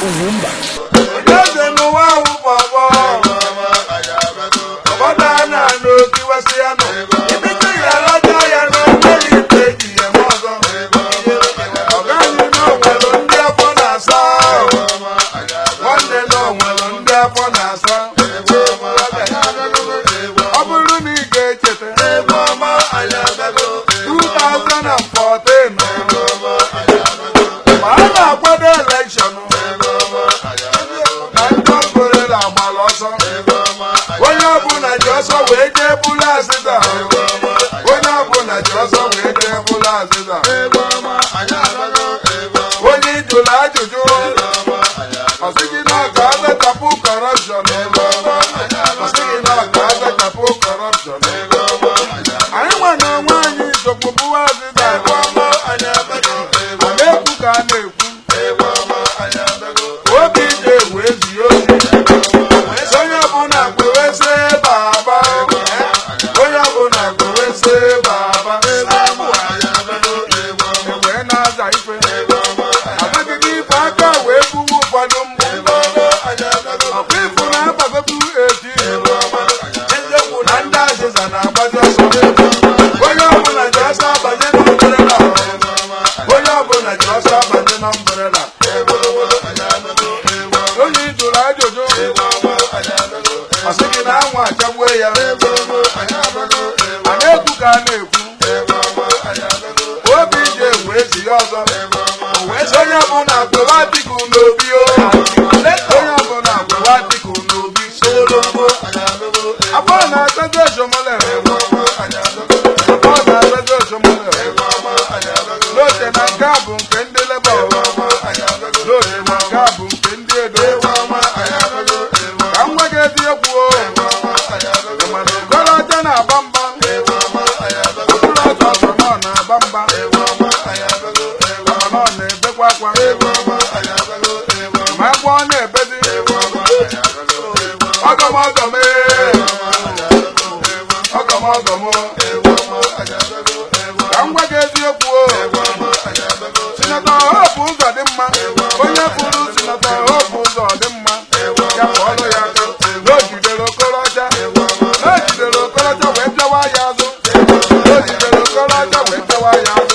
Ugwumba. Eze n'ụwa ahụ pọpọ ọbọdọ a na-anụ okiwasị ya nọ ibido ya laja ya na onweghị ife eji ya eme ọzọ. Ọgaghị na onwere ndị afọ na-asa, nwanne na onwere ndị afọ na-asa. Ọ bụrụ na ị ga-echeta 2014, ma a na-akwado election na ndị ọbụla agbara ọsọ, onye ọbụla ji ọsọ wee jee bụrụ azịza, onye ọbụla ji ọsọ wee jee bụrụ azịza. Onye jụrụ ajụjụ, ọ sị gị na ọ ga-azachapụ corruption, ọ sị gị na ọ ga-azachapụ corruption. Anyị nwe na onwe anyị sokwu bụwa azịza. A na-ekwu ka a na-ekwu, obi ji ewu ezi ozi. Onye ọbụla kwewesị baba, onye ọbụla kwewesị baba, ewee na-aza ife azagịghị ife aka wee buwe ụfọdụ mgbu. Ọkwa ifu na-agbagobu eti eziokwu na ndị azịza na-agbazi ọsọ. Onye ọbụla ji ọsọ abanye n'umbrella, onye ọbụla ji ọsọ abanye na umbrella. Onye jụrụ ajụjụ, ọ sị gị na anwụ achagbue ya. A na-ekwu ka a na-ekwu, obi ji ewu ezi ya ọzọ. Onye ọbụla kwewe Atiku n'obi o, onye ọbụla kwewe Atiku n'obi. Afọ na-asazi Oshiomhole, afọ na-asazi Oshiomhole n'oche na nke a bụ nke ndị Labour, n'oche na nke a bụ nke ndị Edo. Ka m gwa gị eziokwu o, mana Okorocha na-aba mba, ọbụrụ ọtọ ọsọ na ọ na-aba mba, mana ọ na-ebekwa akwa ma akwa ọ na-ebezi ọgọm ọgọm ee, ọgọm ọgọm o. Ka m gwa gị eziokwu o, Senator Hope Uzodimma, onye bụrụ Senator Hope Uzodimma, ya kpọọrọ ya aka na o jidere Okorocha, na o jidere Okorocha wee pịawa ya azụ, na o jidere Okorocha wee pịawa ya azụ.